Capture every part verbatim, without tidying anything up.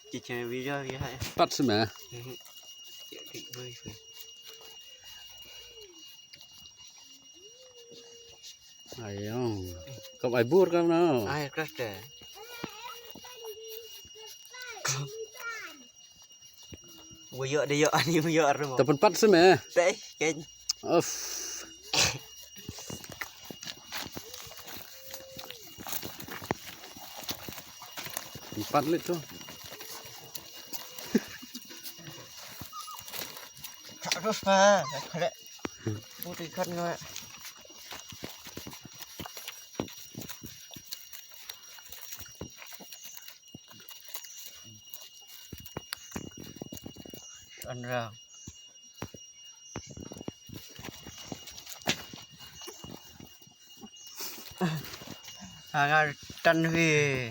Ki chai video vi hai. Pat sih meh. Mhm. Ayo. Kam ai bur kam na. Ai kras te. Wuyok de yok ani wuyok ru. Tapan pat sih meh. Teh ken. Uff. Empat lit tu. Terus mah, kale. Putih kan nggak. Anra. Hangar tanwi.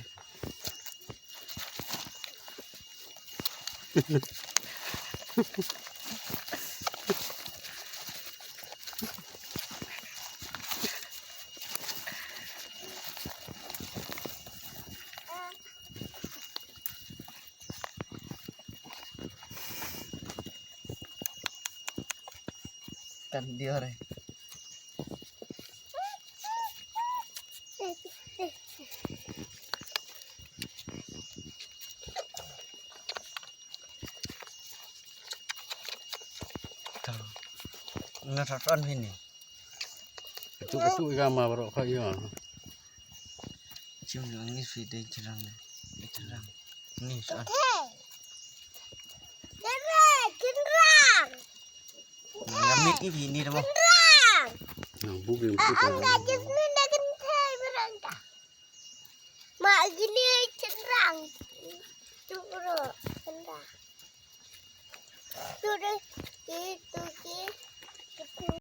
Tan diore. Nga sa ton hini. Itu itu iga ma bro kha iya. Chim ni si de chirang ni. Chirang. Ni sa. Dere, chirang. Ni amit ni bini demo. Chirang. Nang bugim kita. Ang gajis ni na kentai berangka. Ma gini chirang. Tu bro, kentai. Tu de.